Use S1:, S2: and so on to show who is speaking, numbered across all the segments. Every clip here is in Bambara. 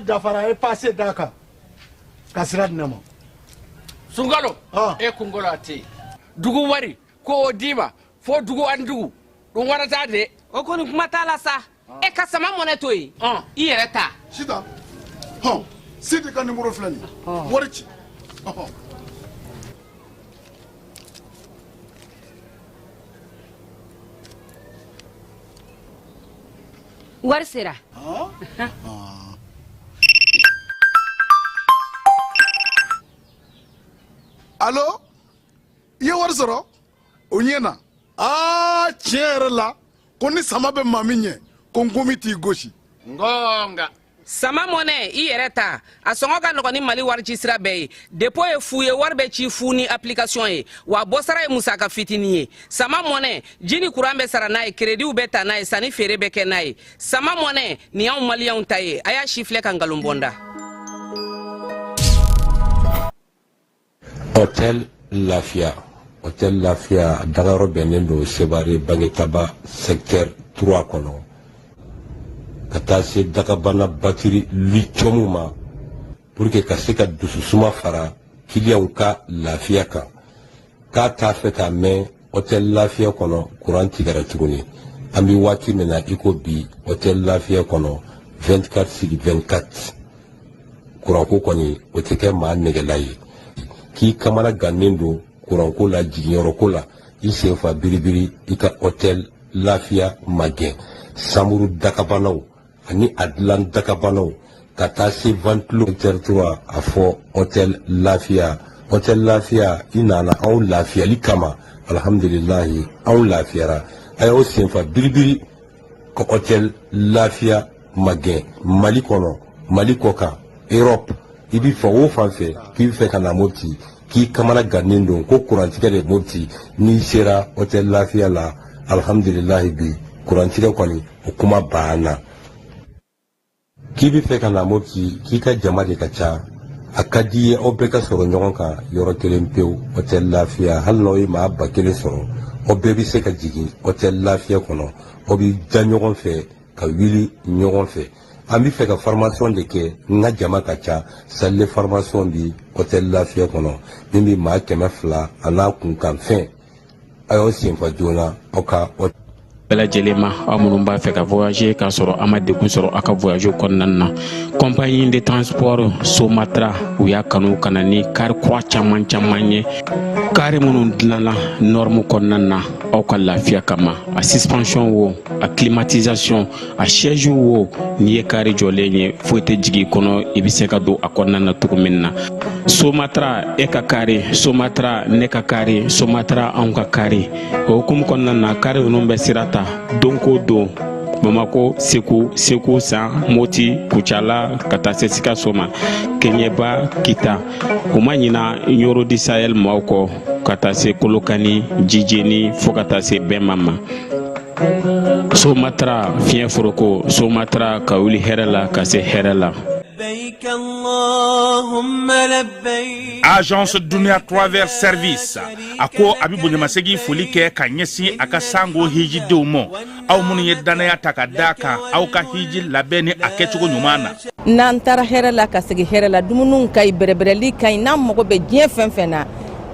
S1: dafara, a ye pase d'a kan ka sira di ne ma.
S2: Sunkalo e kunkolo a tɛ yen. Dugu wari ko o d'i ma fo dugu ani dugu ɗum waɗata de.
S3: O kɔni kuma t'a la sa. E ka sama mɔnɛ to yen, i yɛrɛ ta.
S4: Sitan, hɔn, Sidi ka nimoro filɛ nin ye, wari ci, ɔhɔn.
S3: Wari sera.
S4: Alo, i ye wari sɔrɔ o ɲɛ na. Aa, tiɲɛ yɛrɛ la, ko ni sama bɛ maa min ɲɛ, ko nkomi t'i gosi.
S2: Ngonga.
S3: Sama mɔnɛ, i yɛrɛ ta, a sɔngɔ ka nɔgɔn ni Mali wari ci sira bɛɛ ye. Dépôt ye fu ye, wari bɛ ci fu ni application ye, wa bɔsara ye musaka fitinin ye. Sama mɔnɛ, ji ni kuran bɛ sara n'a ye, créditw bɛ ta n'a ye, sanni feere bɛ kɛ n'a ye. Sama mɔnɛ nin y'anw maliyɛnw ta ye. A y'a si filɛ ka nkalon bɔ n da.
S5: Hôtel Lafiya, Hôtel Lafiya dagayɔrɔ bɛnnen don Sevare Bangetaba secteur 3 kɔnɔ, ka taa se dagabana batiri lithium ma, pour que ka se ka dususuma fara kiliyanw ka lafiya kan. K'a t'a fɛ k'a mɛn Hôtel Lafiya kɔnɔ kuran tigɛra tuguni. An bɛ waati min na i ko bi, Hôtel Lafiya kɔnɔ 24 sur 24, kuranko kɔni o tɛ kɛ maa nɛgɛla ye. K'i kamana gannen don kuranko la, jiginyɔrɔko la, i sen fa biribiri, i ka Hôtel Lafiya magɛn. Samuru dakabanaw ani a dilan dakabanaw ka taa se ventilo territoire, a fɔ Hôtel Lafiya. Hôtel Lafiya, i nana anw lafiyali kama, alhamdulilahi, anw lafiyara. A y'aw senfa biribiri ka Hôtel Lafiya magɛn. Mali kɔnɔ, Mali kɔ kan, Europe, i bɛ fan o fan fɛ k'i bɛ fɛ ka na Mopti, k'i kamana gannen don ko kurantigɛ de Mopti, n'i sera Hôtel Lafiya la, alhamdulilahi, bi kurantigɛ kɔni o kuma banna. K'i bɛ fɛ ka na Mopti, k'i ka jama de ka ca, a ka di i ye aw bɛɛ ka sɔrɔ ɲɔgɔn kan yɔrɔ kelen pewu, Hôtel Lafiya, hali n'aw ye maa 1000 sɔrɔ, aw bɛɛ bɛ se ka jigin Hôtel Lafiya kɔnɔ, aw bɛ da ɲɔgɔn fɛ ka wuli ɲɔgɔn fɛ. An bɛ fɛ ka formation de kɛ, n ka jama ka ca, salle de formation bi Hôtel Lafiya kɔnɔ min bɛ maa 200 a n'a kunkanfɛn. A y'aw senfa joona aw ka
S6: Bɛɛ lajɛlen ma, aw minnu b'a fɛ ka voyager k'a sɔrɔ a ma degun sɔrɔ aw ka voyage kɔnɔna na, compagnie de transport Somatra, u y'a kanu ka na ni car kura caman caman ye, car minnu dilanna norme kɔnɔna na aw ka lafiya kama. A suspension wo, a climatisation, a siège wo, n'i ye car jɔlen ye, foyi tɛ jigin i kɔnɔ, i bɛ se ka don a kɔnɔna na cogo min na. Somatra, e ka car, Somatra, ne ka car, Somatra, anw ka car. O hukumu kɔnɔna na, car ninnu bɛ sira ta don ko don Bamako, Segu, Segu San, Moti, Kucala, ka taa se Sikaso ma, Keɲɛba, Kita. U ma ɲina Ɲoro du Sahel maaw kɔ, ka taa se Kolokani, Jijeni, fo ka taa se Bɛnma ma. Somatra, fiɲɛ foroko, Somatra, ka wuli hɛrɛ la ka se hɛrɛ la.
S7: Agence Dunia Travel Service a ko a bɛ bonyamasegin foli kɛ ka ɲɛsin a ka sango hijidenw ma, aw minnu ye dannaya ta ka d'a kan aw ka hiji labɛn ni a kɛcogo ɲuman na.
S8: N'an taara hɛrɛ la ka segin hɛrɛ la, dumuniw ka ɲi, bɛrɛbɛrɛli ka ɲi, n'an mago bɛ diɲɛ fɛn fɛn na,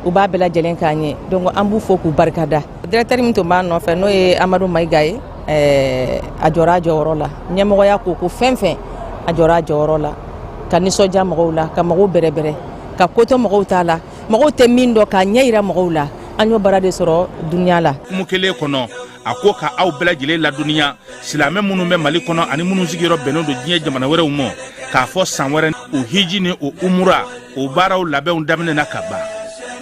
S8: u b'a bɛɛ lajɛlen k'an ye. Donc an b'u fo k'u barikada. Directeur min tun b'an nɔfɛ, n'o ye Amadu Mayiga ye, a jɔra a jɔyɔrɔ la. Ɲɛmɔgɔya ko ko fɛn fɛn, a jɔra a jɔyɔrɔ la ka nisɔndiya mɔgɔw la, ka mɔgɔw bɛrɛbɛrɛ, ka ko to mɔgɔw t'a la, mɔgɔw tɛ min dɔn, k'a ɲɛ yira mɔgɔw la. An y'o baara de sɔrɔ dunuya la.
S7: Hukumu kelen kɔnɔ, a ko ka aw bɛɛ lajɛlen ladɔnniya, silamɛ minnu bɛ Mali kɔnɔ ani minnu sigiyɔrɔ bɛnnen don diɲɛ jamana wɛrɛw ma, k'a fɔ san wɛrɛ o hiji ni o umura o baaraw labɛnw daminɛna ka ban.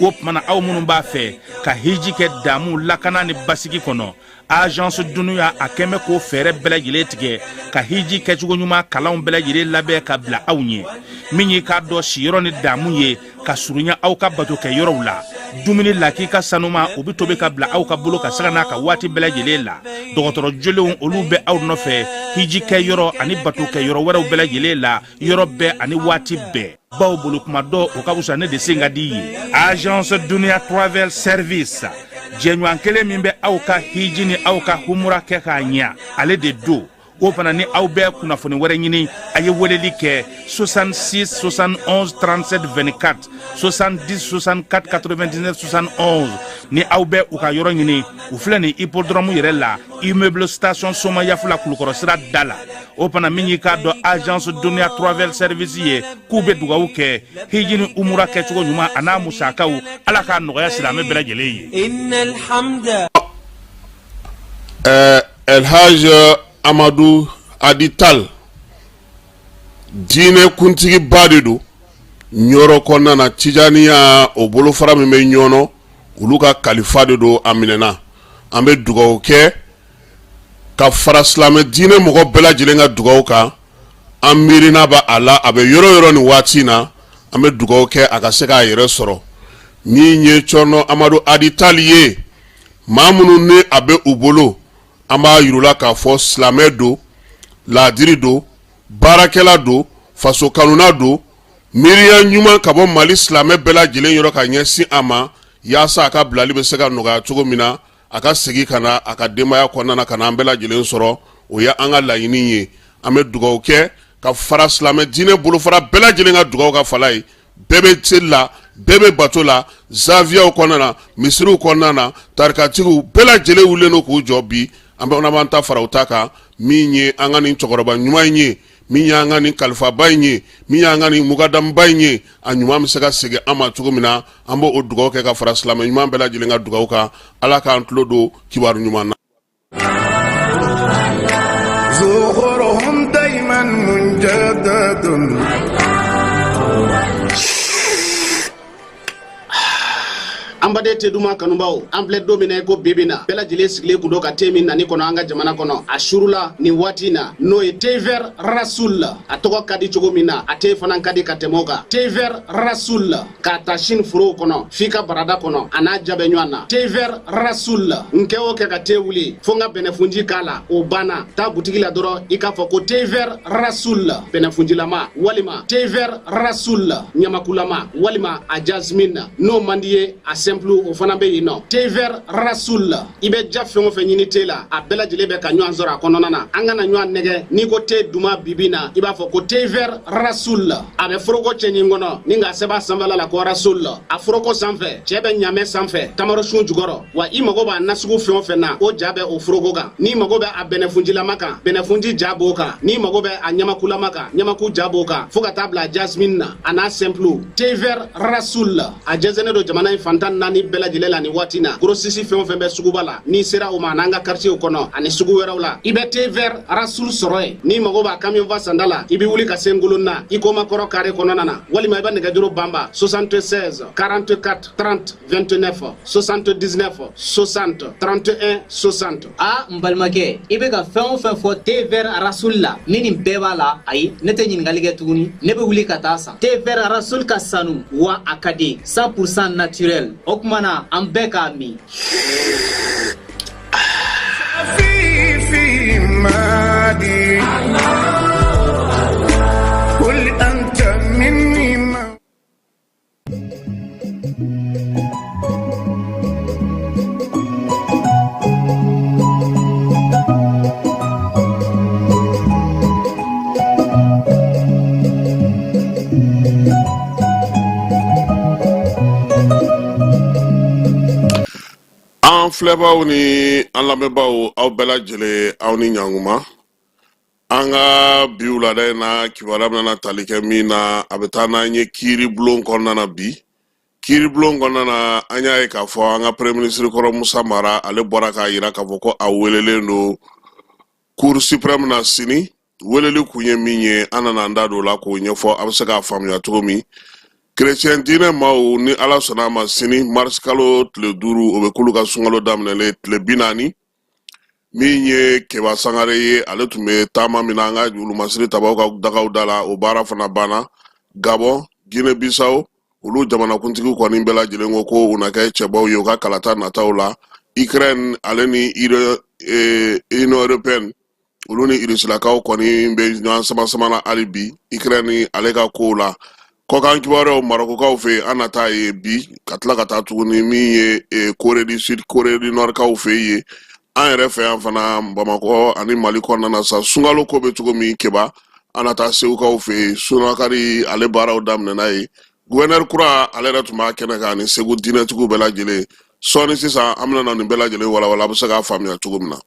S7: O tuma na, aw minnu b'a fɛ ka hiji kɛ damu, lakana ni basigi kɔnɔ, Agence Dunuya a kɛn bɛ k'o fɛɛrɛ bɛɛ lajɛlen tigɛ ka hiji kɛcogo ɲuman kalanw bɛɛ lajɛlen labɛn ka bila aw ɲɛ. Min y'i k'a dɔn siyɔrɔ ni damu ye ka surunya aw ka bato kɛ yɔrɔw la, dumuni lakika sanuma, o bɛ tobi ka bila aw ka bolo ka sanga n'a ka waati bɛɛ lajɛlen la. Dɔgɔtɔrɔ jolenw, olu bɛ aw nɔfɛ hiji kɛ yɔrɔ ani bato kɛ yɔrɔ wɛrɛw bɛɛ lajɛlen la, yɔrɔ bɛɛ ani waati bɛɛ. Baw bolo kuma dɔ o ka wusa ne de sen ka di ye. Agence Dunia Travel Service, jɛɲɔgɔn kelen min bɛ aw ka hiji ni aw ka humura kɛ k'a ɲɛ, ale de don. O fana ni aw bɛ kunnafoni wɛrɛ ɲini, a ye weleli kɛ 66 71 37 24, 70 64 99 71. Ni aw bɛ u ka yɔrɔ ɲini, u filɛ nin hippodrome yɛrɛ la, immeuble station Somayafu la, Kulukɔrɔ sira da la. O fana min y'i k'a dɔn agence Dunia Travel Service ye, k'u bɛ dugawu kɛ hiji ni umura kɛcogo ɲuman a n'a musakaw, Ala k'a nɔgɔya silamɛ bɛɛ lajɛlen ye.
S9: Elhaj Amadu Hadi Tal, diinɛ kuntigiba de don Ɲɔrɔ kɔnɔna na. Tijaniya o bolofara min bɛ Ɲɔnɔ, olu ka kalifa de don. A minɛna. An bɛ dugawu kɛ ka fara silamɛ diinɛ mɔgɔ bɛɛ lajɛlen ka dugawu kan. An miirina b'a a la, a bɛ yɔrɔ yɔrɔ nin waati in na. An bɛ dugawu kɛ a ka se k'a yɛrɛ sɔrɔ. Min ye Cɔrɔnɔ Amadu Hadi Tal ye, maa minnu ni a bɛ u bolo, an b'a yir'u la k'a fɔ silamɛ don, laadiri don, baarakɛla don, faso kanuna don. Miiriya ɲuman ka bɔ Mali silamɛ bɛɛ lajɛlen yɔrɔ ka ɲɛsin a ma, yaasa a ka bilali bɛ se ka nɔgɔya cogo min na, a ka segin ka na a ka denbaya kɔnɔna na, ka na an bɛɛ lajɛlen sɔrɔ. O ye an ka laɲini ye. An bɛ dugawu kɛ ka fara silamɛ diinɛ bolofara bɛɛ lajɛlen ka dugawu ka fala ye. Bɛɛ bɛ seli la, bɛɛ bɛ bato la, zawiyaw kɔnɔna na, misiriw kɔnɔna na, tarikatigiw bɛɛ lajɛlen wulilen don k'u jɔ bi. An bɛ b'an ta fara u ta kan. Min ye an ka nin cɛkɔrɔba ɲuman in ye, min y'an ka nin kalifaba in ye, min y'an ka nin mukadamuba in ye, a ɲuman bɛ se ka segin an ma cogo min na, an b'o dugawu kɛ ka fara silamɛ ɲuman bɛɛ lajɛlen ka dugawu kan. Ala k'an tulo don kibaru ɲuman na.
S10: An baden te duman kanubaw, an filɛ don min na i ko bi bi na, bɛɛ lajɛlen sigilen kun don ka te min nani kɔnɔ an ka jamana kɔnɔ. A surula nin waati na, n'o ye thé vert Rasoul. A tɔgɔ ka di cogo min na, a te fana ka di ka tɛmɛ o kan. Thé vert Rasoul, k'a ta Chine forow kɔnɔ f'i ka barada kɔnɔ, a n'a ja bɛ ɲɔgɔn na. Thé vert Rasoul, n kɛ o kɛ ka te wuli fo n ka bɛnɛfunji k'a la, o banna. Taa butigi la dɔrɔn, i k'a fɔ ko thé vert Rasoul bɛnɛfunjilama, walima thé vert Rasoul ɲamakulama, walima a jasmine. N'o man di ye, a simple o fana bɛ yen nɔ. Thé vert Rasoul, i bɛ ja fɛn o fɛn ɲini te la, a bɛɛ lajɛlen bɛ ka ɲɔgɔn sɔrɔ a kɔnɔna na. An kana ɲɔgɔn nɛgɛ. N'i ko te duman bibi na, i b'a fɔ ko thé vert Rasoul. A bɛ foroko cɛɲi kɔnɔ ni k'a sɛbɛn a sanfɛla la ko Rasoul. A foroko sanfɛ, cɛ bɛ ɲamɛ sanfɛ tamarosun jukɔrɔ. Wa i mago b'a nasugu fɛn o fɛn na, o ja bɛ o foroko kan. N'i mago bɛ a bɛnɛfunjilama kan, bɛnɛfunji ja b'o kan. N'i mago bɛ a ɲamakulama kan, ɲamaku ja b'o kan, fo ka taa bila jasmine na, a n'a simple. Thé vert Rasoul, a jɛnsɛnnen don jamana in fan 14 bɛɛ lajɛlen la nin waati na. Grossiste fɛn o fɛn bɛ suguba la, n'i sera o ma, n'an ka quartier kɔnɔ ani sugu wɛrɛw la, i bɛ thé vert Rasoul sɔrɔ yen. N'i mago b'a camion fa sanda la, i bɛ wuli ka se Ngolonna i koma kɔrɔ carré kɔnɔna na, walima i bɛ nɛgɛjuru banba 76 44 30 29, 79 60 31 60.
S11: A n balimakɛ, i bɛ ka fɛn o fɛn fɔ thé vert Rasoul la, ni nin bɛɛ b'a la, ayi, ne tɛ ɲininkali kɛ tuguni. Ne bɛ wuli ka taa san. Thé vert Rasoul ka sanu wa a ka di, 100% naturel. O tuma na an bɛɛ k'a min.
S9: An filɛbaw ni an lamɛnbaw, aw bɛɛ lajɛlen, aw ni ɲankuma. An ka bi wulada in na, kibaruya bɛna tali kɛ min na, a bɛ taa n'an ye kiiri bulon kɔnɔna na. Bi kiiri bulon kɔnɔna na, an y'a ye k'a fɔ an ka premier ministre kɔrɔ Musa Mara, ale bɔra k'a yira k'a fɔ ko a welelen don cour suprême na sini. Weleli kun ye min ye, an nana an da don o la k'o ɲɛfɔ, a bɛ se k'a faamuya cogo min. Kerecɛn diinɛ maaw, ni Ala sɔnna a ma, sini mars kalo tile 5, o bɛ k'olu ka sunkalo daminɛlen tile 40. Min ye Keba Sangare ye, ale tun bɛ taama min na an ka wulumasiri tabaw ka dagaw da la, o baara fana banna. Gabon, Guinée Bissau, olu jamanakuntigiw kɔni bɛɛ lajɛlen ko ko u na kɛ cɛbaw ye u ka kalata nataw la. Ukraine ale ni Union européenne, olu ni Irisilakaw kɔni bɛ ɲɔgɔn sama sama na hali bi Ukraine ale ka kow la. Kɔkan kibaruyaw, Marɔkukaw fɛ yen, an na taa ye bi, ka tila ka taa tuguni min ye Corée du Sud, Corée du Nord kaw fɛ yen. An yɛrɛ fɛ yan fana Bamakɔ ani Mali kɔnɔna na sa, sunkalo ko bɛ cogo min Keba, an na taa Segukaw fɛ yen. Sunakari ale baaraw daminɛna yen. Gouverneur kura ale yɛrɛ tun b'a kɛnɛ kan ani Segu diinɛtigiw bɛɛ lajɛlen. Sɔɔni sisan an bɛna na nin bɛɛ lajɛlen walawala, a bɛ se k'a faamuya cogo min na.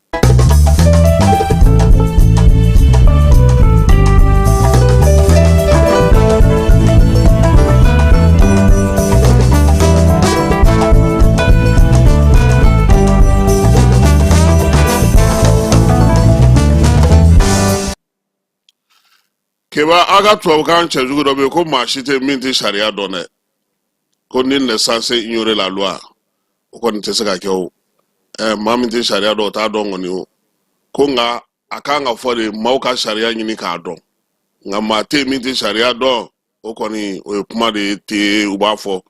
S9: Keba, a ka tubabukan cɛjugu dɔ bɛ yen ko maa si tɛ min tɛ sariya dɔn dɛ, ko nul n'est censé ignorer la loi. O kɔni tɛ se ka kɛ o. Maa min tɛ sariya dɔn, o t'a dɔn kɔni o ko. Nka a kan ka fɔ de maaw ka sariya ɲini k'a dɔn, nka maa tɛ yen min tɛ sariya dɔn, o kɔni o ye kuma de ye ten, u b'a fɔ.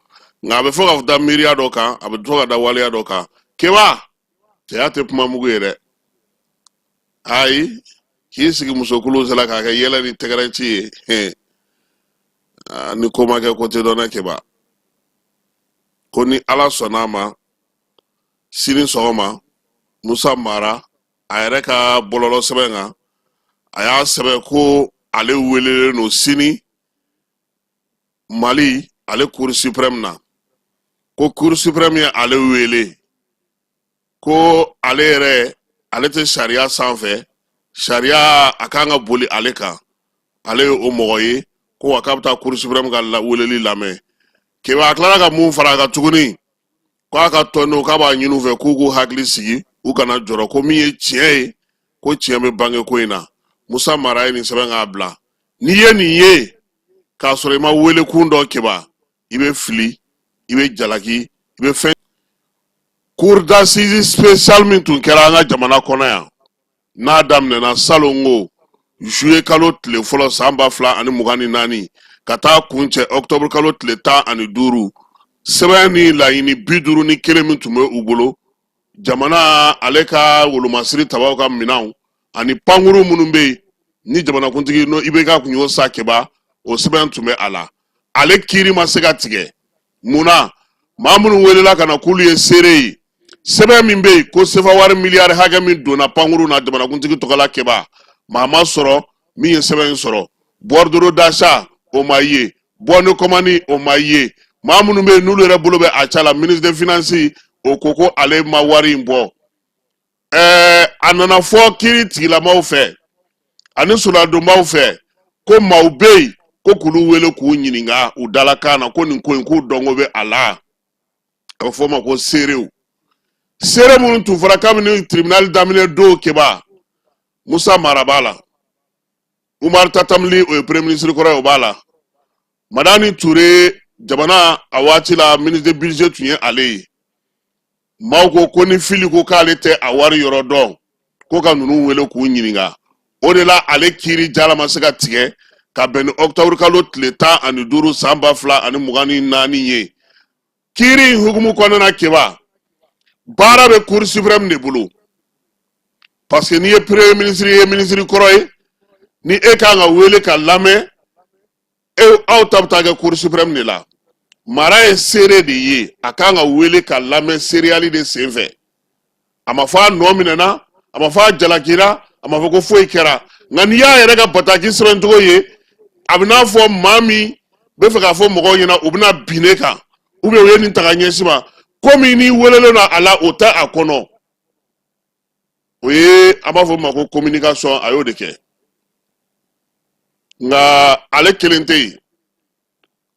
S9: Nka a bɛ fɔ ka da miiriya dɔ kan, a bɛ fɔ ka da waleya dɔ kan. Keba, cɛya tɛ kuma mugu ye dɛ. Ayi, k'i sigi musokulu sera k'a kɛ yɛlɛ ni tɛgɛrɛ ci ye, ni ko ma kɛ ko tɛ dɔn dɛ. Keba, ko ni Ala sɔnna a ma, sini sɔgɔma Musa Mara a yɛrɛ ka bɔlɔlɔ sɛbɛn kan, a y'a sɛbɛn ko ale welelen don sini Mali ale Cour suprême na, ko Cour suprême ye ale wele, ko ale yɛrɛ ale tɛ sariya sanfɛ, sariya a kan ka boli ale kan, ale ye o mɔgɔ ye, ko wa k'a bɛ taa Cour suprême ka weleli lamɛn. Keba, a tilara ka mun fara a kan tuguni? Ko a ka tɔndenw, k'a b'a ɲini u fɛ k'u k'u hakili sigi, u kana jɔrɔ, ko min ye tiɲɛ ye, ko tiɲɛ bɛ bange ko in na. Musa Mara ye nin sɛbɛn k'a bila. N'i ye nin ye k'a sɔrɔ i ma wele kun dɔn, Keba, i bɛ fili, i bɛ jalaki, i bɛ fɛn. Cour d'assises spéciale min tun kɛra an ka jamana kɔnɔ yan, n'a daminɛna salongo juillet kalo tile fɔlɔ san 2024 ka taa kuncɛ octobre kalo tile 15, sɛbɛn ni laɲini 51 min tun bɛ u bolo, jamana ale ka wolomasiri tabaw ka minɛnw ani pankuru minnu bɛ yen ni jamanakuntigi n'o IBK tun y'o sa, Keba, o sɛbɛn tun bɛ a la. Ale kiiri ma se ka tigɛ. Mun na? Maa minnu welela ka na k'olu ye seere ye, sɛbɛn min bɛ yen ko sefa wari miliyari hakɛ min donna pankuru na jamanakuntigi tɔgɔ la, Keba, maa ma sɔrɔ min ye sɛbɛn in sɔrɔ. Bordereau d'achat o ma ye, bon de commande o ma ye. Maa minnu bɛ yen n'olu yɛrɛ bolo bɛ a ca la, ministre des finances o ko ko ale ma wari in bɔ. A nana fɔ kiiri tigilamaw fɛ ani soladonbaw fɛ ko maaw bɛ yen ko k'olu wele k'u ɲininka u dalakan na, ko nin ko in k'u dɔnko bɛ a la. A bɛ fɔ o ma ko seerew. Seere minnu tun fɔra kabini tribunal daminɛ don, Keba, Musa Mara b'a la, Umaru Tatam Ly, o ye premier ministre kɔrɔ ye, o b'a la, Madani Ture, jamana a waati la ministre de budget tun ye ale ye. Maaw ko ko ni fili ko k'ale tɛ a wari yɔrɔ dɔn, ko ka ninnu wele k'u ɲininka. O de la ale kiiri jala ma se ka tigɛ ka bɛn ni octobre kalo tile 15 san 2024 ye. Kiiri in hukumu kɔnɔna na, Keba, baara bɛ cour suprême de bolo, parce que n'i ye premier ministre ye, ministre kɔrɔ ye, ni e kan ka wele ka lamɛn, e aw ta bɛ taa kɛ cour suprême de la. Mara ye seere de ye, a kan ka wele ka lamɛn seereyali de senfɛ. A ma fɔ a nɔ minɛna, a ma fɔ a jalakira, a ma fɔ ko foyi kɛra. Nka n'i y'a yɛrɛ ka bataki sɛbɛncogo ye, a bɛ n'a fɔ maa min bɛ fɛ k'a fɔ mɔgɔw ɲɛna u bɛna bin ne kan, ou bien u ye nin ta ka ɲɛsin ma, komi n'i welelen don a la, o tɛ a kɔnɔ. O ye an b'a fɔ o ma ko communication, a y'o de kɛ. Nka ale kelen tɛ yen.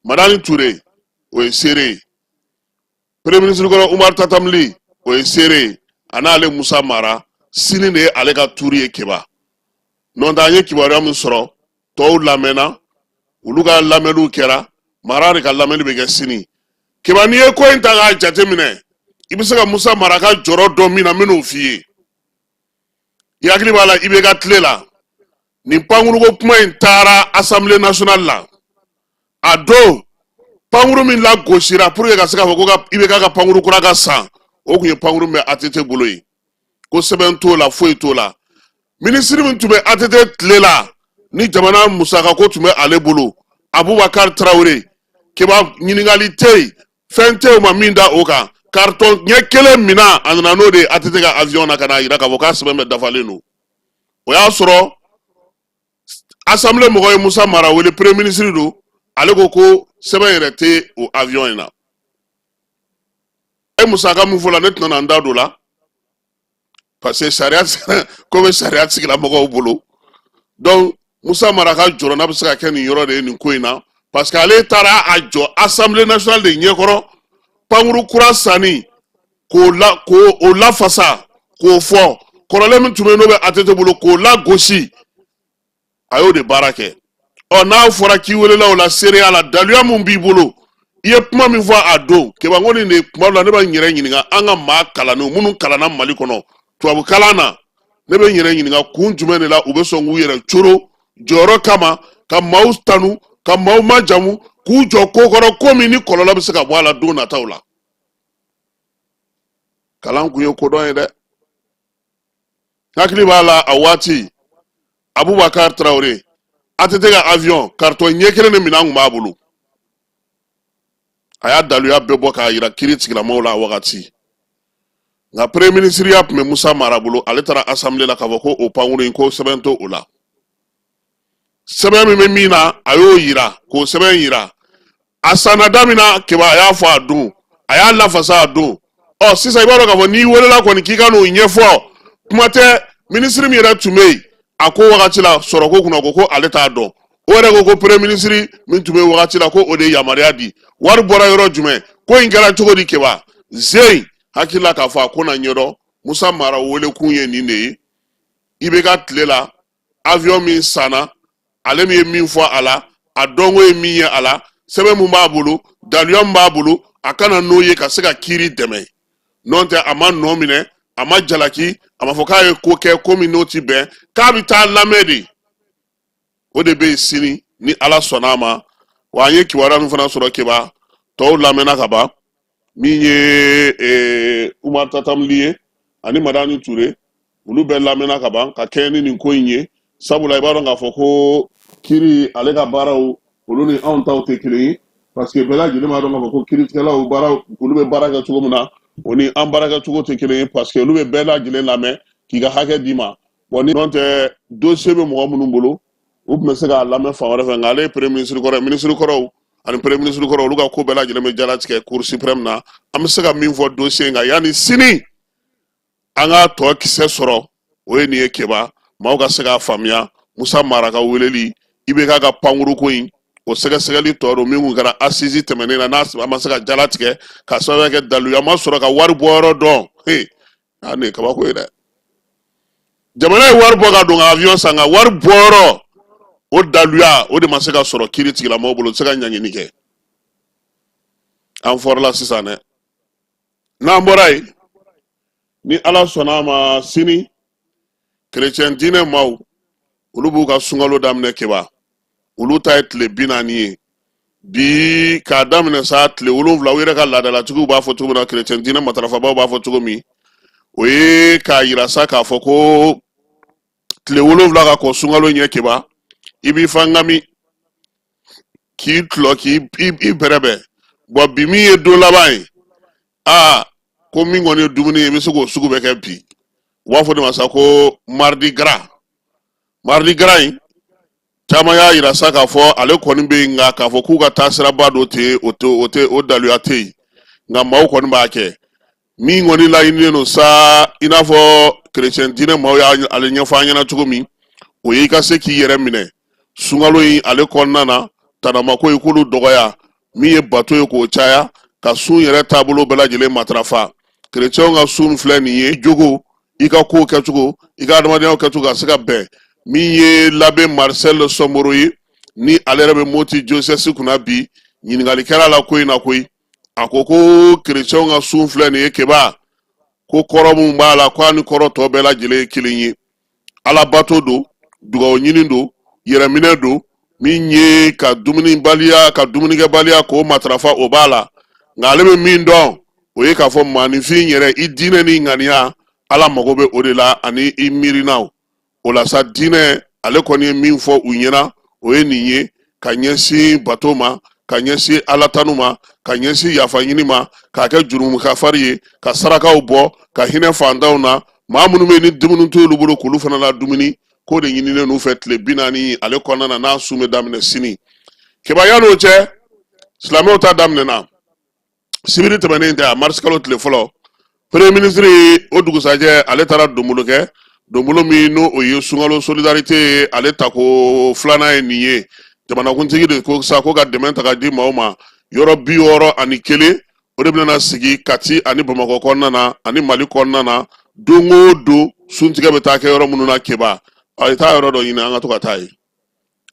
S9: Madani Ture, o ye seere ye. Premier ministre kɔrɔ Umaru Tatam Ly, o ye seere ye. A n'ale Musa Mara, sini de ye ale ka turu ye, Keba. N'o tɛ, an ye kibaruya min sɔrɔ, tɔw lamɛnna, olu ka lamɛnniw kɛra, Mara de ka lamɛnni bɛ kɛ sini. Keba, n'i ye ko in ta k'a jateminɛ, i bɛ se ka Musa Mara ka jɔrɔ dɔn min na, n bɛn'o f'i ye. I hakili b'a la, IBK tile la, nin pankuruko kuma in taara Assemblée nationale la. A don pankuru min lagosira pour que ka se k'a fɔ ko ka IBK ka pankuru kura ka san, o tun ye pankuru min bɛ ATT bolo ye, ko sɛbɛn t'o la, foyi t'o la. Minisiri min tun bɛ ATT tile la ni jamana musakako tun bɛ ale bolo, Abubakar Tarawele, Keba, ɲininkali tɛ yen, fɛn tɛ yen u ma min da o kan. carton ɲɛ kelen minɛn, a nana n'o de ye ATT ka avion na ka n'a yira k'a fɔ k'a sɛbɛn bɛɛ dafalen don. O y'a sɔrɔ assemblée mɔgɔ ye Musa Mara wele, premier ministre don, ale ko ko sɛbɛn yɛrɛ tɛ o avion in na. E musaka min fɔ la, ne tɛna na n da don la parce que sariya ko bɛ sariya tigilamɔgɔw bolo. Donc Musa Mara ka jɔrɔna bɛ se ka kɛ nin yɔrɔ de ye nin ko in na, parce que ale taara a jɔ assemblée nationale de ɲɛkɔrɔ, pankuru kura sanni k'o la k'o o lafasa, k'o fɔ kɔrɔlen min tun bɛ yen n'o bɛ ATT bolo, k'o lagosi. A y'o de baara kɛ. Ɔ, n'a fɔra k'i welela o la seereya la, daluya mun b'i bolo, i ye kuma min fɔ a don? Keba, ko nin de kuma dɔ la ne bɛ n yɛrɛ ɲininka, an ka maa kalannenw minnu kalanna Mali kɔnɔ tubabu kalan na, ne bɛ n yɛrɛ ɲininka kun jumɛn de la u bɛ sɔn k'u yɛrɛ coro jɔyɔrɔ kama, ka maaw tanu, ka maaw majamu, k'u jɔ ko kɔrɔ, ko min ni kɔlɔlɔ bɛ se ka bɔ a la don nataw la. Kalan kun ye kodɔn ye dɛ. Hakili b'a la, a waati Abubakar Tarawele, ATT ka avion carton ɲɛ kelen de minɛn tun b'a bolo. A y'a daluya bɛɛ bɔ k'a yira kiiri tigilamɔgɔw la a wagati. Nka premier ministre ya tun bɛ Musa Mara bolo, ale taara assemblée la k'a fɔ ko o pankuru in, ko sɛbɛn t'o la. Sɛbɛn min bɛ min na, a y'o yira, k'o sɛbɛn yira. A sanna da min na, Keba, a y'a fɔ a don, a y'a lafasa a don. Ɔ, sisan i b'a dɔn k'a fɔ n'i welela kɔni k'i ka n'o ɲɛfɔ, kuma tɛ. Minisiri min yɛrɛ tun bɛ yen a ko wagati la sɔrɔko kunna, ko ale t'a dɔn. O yɛrɛ ko ko premier ministre min tun bɛ yen wagati la, ko o de ye yamaruya di. Wari bɔra yɔrɔ jumɛn? Ko in kɛra cogo di? Keba zen hakili la k'a fɔ a ko na ɲɛdɔn. Musa Mara welekun ye nin de ye. IBK tile la, avion min sanna, ale min ye min fɔ a la, a dɔnko ye min ye a la, sɛbɛn mun b'a bolo, daluya min b'a bolo, a ka na n'o ye ka se ka kiiri dɛmɛ. N'o tɛ, a ma nɔ minɛ, a ma jalaki, a ma fɔ k'a ye ko kɛ ko min n'o ti bɛn, k'a bɛ taa lamɛn de. O de bɛ yen sini ni Ala sɔnna a ma. Wa an ye kibaruya min fana sɔrɔ, Keba, tɔw lamɛnna ka ban, min ye Umar Tatam Ly ye ani Madani Ture, olu bɛɛ lamɛnna ka ban ka kɛɲɛ ni nin ko in ye. Sabula i b'a dɔn k'a fɔ ko kiri ale ka baaraw, olu ni anw taw tɛ kelen ye, parce que bɛɛ lajɛlen b'a dɔn k'a fɔ ko kiiritigɛlaw baara, olu bɛ baara kɛ cogo min na, o ni an baara kɛ cogo tɛ kelen ye, parce que olu bɛ bɛɛ lajɛlen lamɛn k'i ka hakɛ d'i ma. Bon, ni n'o tɛ, dossier bɛ mɔgɔ minnu bolo, u tun bɛ se k'a lamɛn fan wɛrɛ fɛ. Nka ale ye premier ministre kɔrɔ ye, ministre kɔrɔw ani premier ministre kɔrɔ, olu ka ko bɛɛ lajɛlen bɛ jalatigɛ cour suprême na. An bɛ se ka min fɔ dossier in kan yanni sini an k'a tɔ kisɛ sɔrɔ, o ye nin ye, Keba, maaw ka se k'a faamuya. Musa Mara ka weleli, IBK ka pankuru ko in, o sɛgɛsɛgɛli tɔ don min kun kɛra assise tɛmɛnen na, n'a ma se ka jalatigɛ ka sababuya kɛ daluya ma sɔrɔ ka wari bɔyɔrɔ dɔn. He, a nin ye kabako ye dɛ. Jamana ye wari bɔ ka don ka avion san, ka wari bɔyɔrɔ o daluya, o de ma se ka sɔrɔ kiiri tigilamɔgɔw bolo, u tɛ se ka ɲangini kɛ. An fɔrɔla sisan dɛ. N'an bɔra yen, ni Ala sɔnna a ma, sini kerecɛn diinɛ maaw, olu b'u ka sunkalo daminɛ. Keba, olu ta ye tile 40 ye bi k'a daminɛ sa tile 7. U yɛrɛ ka laadalatigiw b'a fɔ cogo min na, kerecɛn diinɛ matarafabaw b'a fɔ cogo min, o ye k'a yira sa k'a fɔ ko tile 7 ka kɔn sunkalo ɲɛ, Keba, i b'i fa ŋami, k'i tulɔ, k'i i bɛrɛbɛn. Bɔn, bi min ye don laban ye, aa, ko min kɔni ye dumuni ye, i bɛ se k'o sugu bɛɛ kɛ bi. U b'a fɔ de ma sa ko mardi gras. Mardi gras in, caman y'a yira sa k'a fɔ ale kɔni bɛ yen, nka k'a fɔ k'u ka taasiraba dɔ tɛ o tɛ o tɛ o daluya tɛ yen, nka maaw kɔni b'a kɛ. Min kɔni laɲininen don sa, i n'a fɔ kerecɛn diinɛ maaw y'ale ɲɛfɔ an ɲɛna cogo min, o ye i ka se k'i yɛrɛ minɛ sunkalo in ale kɔnɔna na, tanamako ye k'olu dɔgɔya, min ye bato ye k'o caya, ka sun yɛrɛ taabolo bɛɛ lajɛlen matarafa. Kerecɛnw ka sun filɛ nin ye, jogo, i ka kow kɛcogo, i ka adamadenya kɛcogo ka se ka bɛn. Min ye l'abbé Marcel Sɔmoro ye, ni ale yɛrɛ bɛ Moti diocèse kunna bi, ɲininkali kɛra a la ko in na koyi. A ko ko kerecɛnw ka sun filɛ nin ye, Keba, ko kɔrɔ min b'a la, ko a ni kɔrɔ tɔ bɛɛ lajɛlen ye kelen ye. Alabato don, dugawu ɲini don, yɛrɛminɛ don, min ye ka dumunibaliya, ka dumunikɛbaliya k'o matarafa, o b'a la. Nka ale bɛ min dɔn, o ye k'a fɔ maaninfin yɛrɛ, i diinɛ ni ŋaniya, Ala mago bɛ o de la ani i miirinaw. O la sa, diinɛ ale kɔni ye min fɔ u ɲɛna, o ye nin ye, ka ɲɛsin bato ma, ka ɲɛsin Ala tanu ma. ka ɲɛsin yafa ɲini ma, k'a kɛ jurumu kafari ye, ka sarakaw bɔ, ka hinɛ fantanw na, maa minnu bɛ yen ni dumuni t'olu bolo, k'olu fana la dumuni. K'o de ɲininen n'u fɛ tile 40 ale kɔnɔna na, n'a sun bɛ daminɛ sini. Keba, yan'o cɛ, silamɛw ta daminɛna sibiri tɛmɛnen tɛ a, marisi kalo tile fɔlɔ. Premier ministre, o dugusajɛ, ale taara donbolo kɛ, donbolo min n'o o ye sunkalo solidarité ye, ale tako filanan ye nin ye. Jamanakuntigi de ko sa ko ka dɛmɛ ta ka di maaw ma. Yɔrɔ 61, o de bɛna sigi Kati ani Bamakɔ kɔnɔna na ani Mali kɔnɔna na, don o don suntigɛ bɛ taa kɛ yɔrɔ minnu na. Keba, a ye taa yɔrɔ dɔ ɲini, an ka to ka taa yen.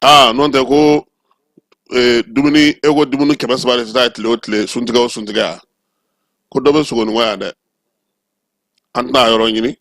S9: Aa, n'o tɛ ko dumuni, e ko dumuni 300 de tɛ taa tile o tile, suntigɛ o suntigɛ yan, ko dɔ bɛ sogoninko yan dɛ. An tɛna a yɔrɔ ɲini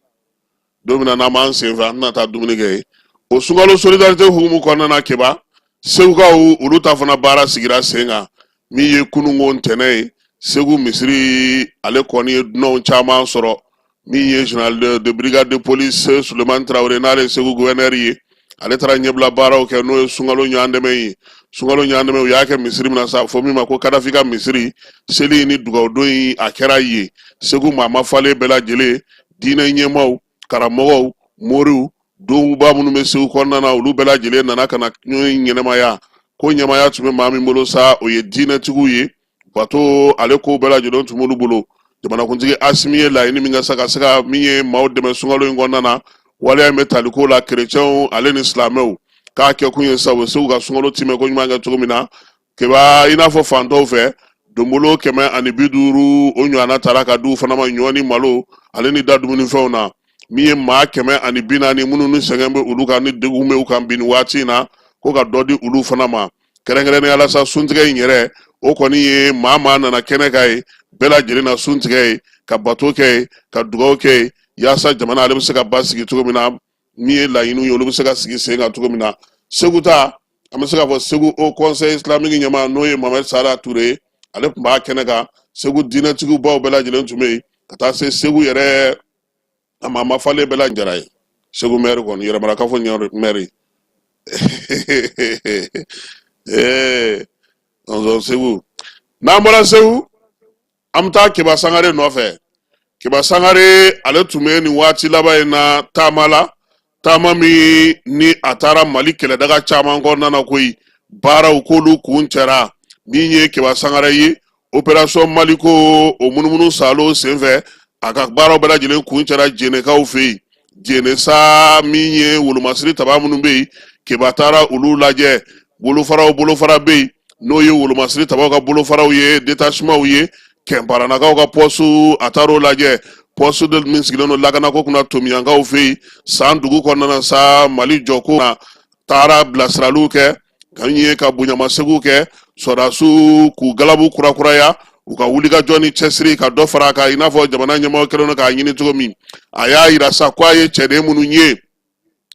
S9: don min na n'an b'an sen fɛ, an tɛna taa dumuni kɛ yen. O sunkalo solidarité hukumu kɔnɔna na, Keba, Segukaw olu ta fana baara sigira sen kan. Min ye kununko ntɛnɛn ye, Segu misiri ale kɔni ye dunanw caman sɔrɔ. Min ye général de brigade de police Sulemani Tarawele, n'ale ye Segu gouverneur ye, ale taara ɲɛbila baaraw kɛ, n'o ye sunkalo ɲɔgɔndɛmɛ ye. Sunkalo ɲɔgɔndɛmɛ, u y'a kɛ misiri min na sa, fɔ min ma ko Kadafi ka misiri, seli ni dugawudon in a kɛra yen. Segu maa mafalen bɛɛ lajɛlen, diinɛ ɲɛmaaw, karamɔgɔw, moriw, donba minnu bɛ Segu kɔnɔna na, olu bɛɛ lajɛlen nana ka na ɲɔgɔn ɲɛnamaya. Ko ɲɛmaaya tun bɛ maa min bolo sa, o ye diinɛtigiw ye. Bato ale ko bɛɛ lajɛlen tun b'olu bolo. Jamanakuntigi Asimi ye laɲini min kɛ sa, ka se ka min ye maaw dɛmɛ sunkalo in kɔnɔna na, waleya in bɛ tali ko la kerecɛnw ale ni silamɛw k'a kɛ kun ye sa, u bɛ se k'u ka sunkalo timɛ ko ɲuman kɛ cogo min na. Keba, i n'a fɔ fantɔw fɛ, donbolo 150 o ɲɔgɔnna taara ka di u fana ma, ɲɔ ni malo ale ni da dumunifɛnw na. Min ye maa 140 minnu ni sɛgɛn bɛ olu kan, ni degun bɛ u kan bi nin waati in na, ko ka dɔ di olu fana ma. Kɛrɛnkɛrɛnnenya la sa, suntigɛ in yɛrɛ, o kɔni ye maa maa nana kɛnɛ kan ye, bɛɛ lajɛlen na suntigɛ ye, ka bato kɛ ye, ka dugawu kɛ ye, yaasa jamana ale bɛ se ka basigi cogo min na, min ye laɲiniw ye, olu bɛ se ka sigi sen kan cogo min na. Segu ta, an bɛ se k'a fɔ Segu Haut Conseil islamique ɲɛmaa, n'o ye Mohamed Sala Ture ye, ale tun b'a kɛnɛ kan. Segu diinɛtigibaw bɛɛ lajɛlen tun bɛ yen, ka taa se Segu yɛrɛ a maa mafalen bɛɛ lajɛlen ye. Segu maire kɔni, yɛrɛmarakafo maire, ee ɔnzɔn Segu. N'an bɔra Segu, an bɛ taa Keba Sangare nɔfɛ. Keba Sangare, ale tun bɛ nin waati laban in na taama la, taama min ni a taara Mali kɛlɛdaga caman kɔnɔna na koyi, baaraw k'olu kuncɛra. Min ye Keba Sangare ye, opération Maliko o munumunu salo senfɛ, a ka baaraw bɛɛ lajɛlen kuncɛra Jɛnɛkaw fɛ yen. Jɛnɛ sa, min ye wolomasiri taba minnu bɛ yen, Keba taara olu lajɛ. Bolofaraw bolofara bɛ yen, n'o ye wolomasiri tabaw ka bolofaraw ye, détachementw ye. Kɛnparanakaw ka poste, a taar'o lajɛ, poste de min sigilen don lakanako kunna Tomiyankaw fɛ yen. San dugu kɔnɔna na sa, Mali jɔko na taara bilasiraliw kɛ, ka ye ka bonyamasegin kɛ sɔrɔdasiw k'u galabu kurakuraya, u ka wulikajɔ ni cɛsiri ka dɔ fara a kan, i n'a fɔ jamana ɲɛmɔgɔ kɛlen don k'a ɲini cogo min. A y'a yira sa ko a ye cɛden minnu ye,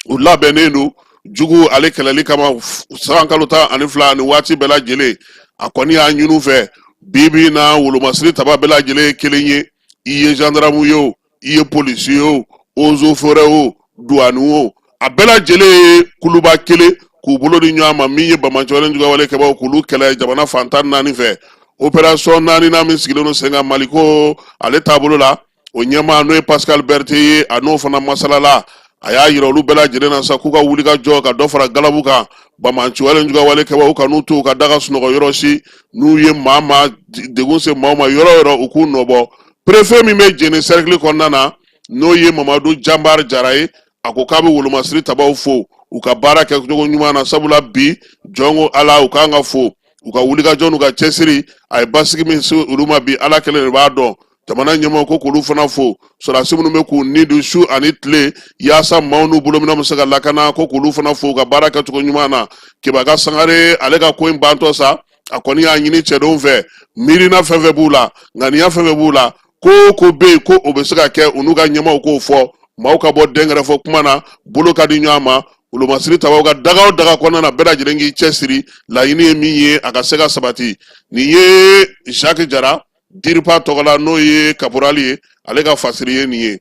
S9: u labɛnnen don jugu ale kɛlɛli kama san kalo 12 ani waati bɛɛ lajɛlen. A kɔni y'a ɲini u fɛ bi bi in na, wolomasiri taba bɛɛ lajɛlen ye kelen ye, i ye gendarme ye o, i ye polisi ye o, eaux et forêts o, douane o, a bɛɛ lajɛlen ye kuluba kelen, k'u bolo di ɲɔgɔn ma. Min ye banbaanciwale juguyawale kɛbaaw, k'olu kɛlɛ jamana fan 14 fɛ. Opération naaninan min sigilen don sen kan Maliko ale taabolo la, o ɲɛmaa, n'o ye Pascal Berthe ye, a n'o fana masalala. A y'a yira olu bɛɛ lajɛlen na sa k'u ka wuli ka jɔ, ka dɔ fara galabu kan, banbaanciwale juguyawale kɛbaaw kan'u to u ka da ka sunɔgɔ yɔrɔ si. N'u ye maa maa degun se maaw ma yɔrɔ o yɔrɔ, u k'u nɔbɔ. Préfet min bɛ Jɛnɛ cercle kɔnɔna na, n'o ye Mamadu Janbar Jara ye, a ko k'a bɛ wolomasiri tabaw fo u ka baara kɛcogo ɲuman na, sabula bi jɔn ko Ala, u kan ka fo u ka wulikajɔ n'u ka cɛsiri. A ye basigi min se olu ma bi, Ala kelen de b'a dɔn. Jamana ɲɛmɔgɔ ko k'olu fana fo. Sɔrɔdasi minnu bɛ k'u ni don su ani tile yaasa maaw n'u bolominɛnw bɛ se ka lakana, ko k'olu fana fo u ka baara kɛcogo ɲuman na. Kebaka Sangare, ale ka ko in bantɔ sa, a kɔni y'a ɲini cɛdenw fɛ, miirina fɛn fɛn b'u la, ŋaniya fɛn fɛn b'u la, ko o ko bɛ yen ko o bɛ se ka kɛ, u n'u ka ɲɛmaaw k'o fɔ, maaw ka bɔ dɛnkɛrɛfɛ kuma na, bolo ka di ɲɔgɔn ma. Wolomasiri tabaw ka daga o daga kɔnɔna na, bɛɛ lajɛlen k'i cɛsiri, laɲini ye min ye, a ka se ka sabati. Nin ye Jacques Jara, DIRPA tɔgɔ la, n'o ye caporal ye, ale ka fasiri ye nin ye.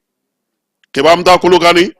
S9: Keba, an bɛ taa Kolokani.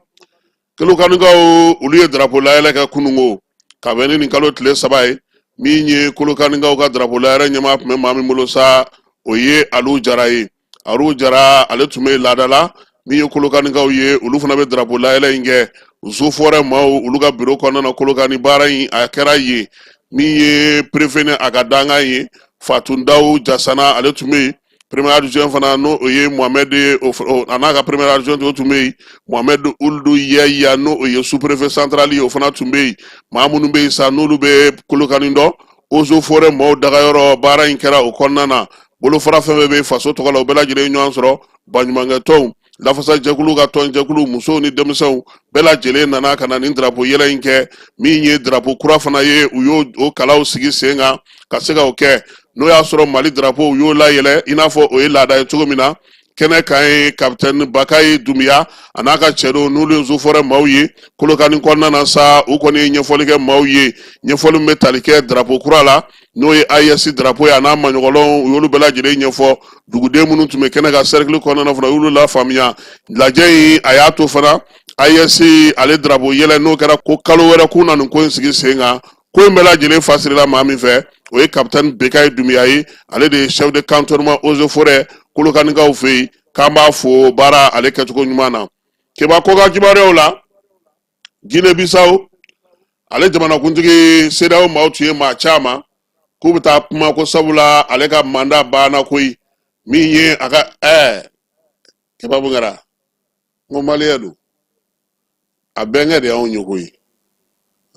S9: Kolokanikaw, olu ye drapeau layɛlɛ kɛ kununko ka bɛn ni nin kalo tile 3 ye. Min ye Kolokanikaw ka drapeau layɛlɛ ɲɛmaa tun bɛ maa min bolo sa, o ye Alu Jara ye. Alu Jara, ale tun bɛ laada la. Min ye Kolokanikaw ye, olu fana bɛ drapeau layɛlɛ in kɛ Eaux et Forêts maaw olu ka biro kɔnɔna na Kolokani. Baara in a kɛra yen. Min ye préfet ni a ka dankan ye, Fatu Dawu Jasana, ale tun bɛ yen. Premier adjoint fana, n'o o ye Mohamed ye, a n'a ka premier adjoint, o tun bɛ yen. Mohamed Uludu Yaya, n'o o ye sous-préfet central ye, o fana tun bɛ yen. Maa minnu bɛ yen sa, n'olu bɛ Kolokani dɔn, Eaux et Forêts maaw dagayɔrɔ, baara in kɛra o kɔnɔna na. Bolofara fɛn fɛn bɛ faso tɔgɔ la, o bɛɛ lajɛlen ye ɲɔgɔn sɔrɔ. Baɲumankɛtɔnw, lafasajɛkulu ka tɔnjɛkulu, musow ni denmisɛnw bɛɛ lajɛlen nana ka na nin drapeau yɛlɛ in kɛ. Min ye drapeau kura fana ye, u y'o o kalaw sigi sen kan ka se ka o kɛ. N'o y'a sɔrɔ Mali drapeau, u y'o layɛlɛ i n'a fɔ o ye laada ye cogo min na kɛnɛ kan ye. Kapitɛni Bakayi Dunbiya a n'a ka cɛdenw, n'olu ye Eaux et Forêts maaw ye Kolokani kɔnɔna na sa, u kɔni ye ɲɛfɔli kɛ maaw ye, ɲɛfɔli min bɛ tali kɛ drapeau kura la, n'o ye AES drapeau ye, a n'a maɲɔgɔnlɔnw, u y'olu bɛɛ lajɛlen ɲɛfɔ. Duguden minnu tun bɛ kɛnɛ kan cercle kɔnɔna na fana, u y'olu lafaamuya. Lajɛ in a y'a to fana AES ale drapeau yɛlɛ, n'o kɛra ko kalo wɛrɛ k'u na nin ko in sigi sen kan. Ko in bɛɛ lajɛlen fasirila maa min fɛ, o ye kapitɛni Bekayi Dunbiya ye. Ale de ye chef de cantonnement Eaux et Forêts Kolokanikaw fɛ yen, k'an b'a fo baara ale kɛcogo ɲuman na. Keba kɔkan kibaruyaw la, Guinée Bissau ale jamanakuntigi, CEDEAO maaw tun ye maa caman k'u bɛ taa kuma ko sabula ale ka mandat banna koyi. Min ye a ka keba mun kɛra, n ko maliyɛn don, a bɛnkɛ de y'anw ye koyi,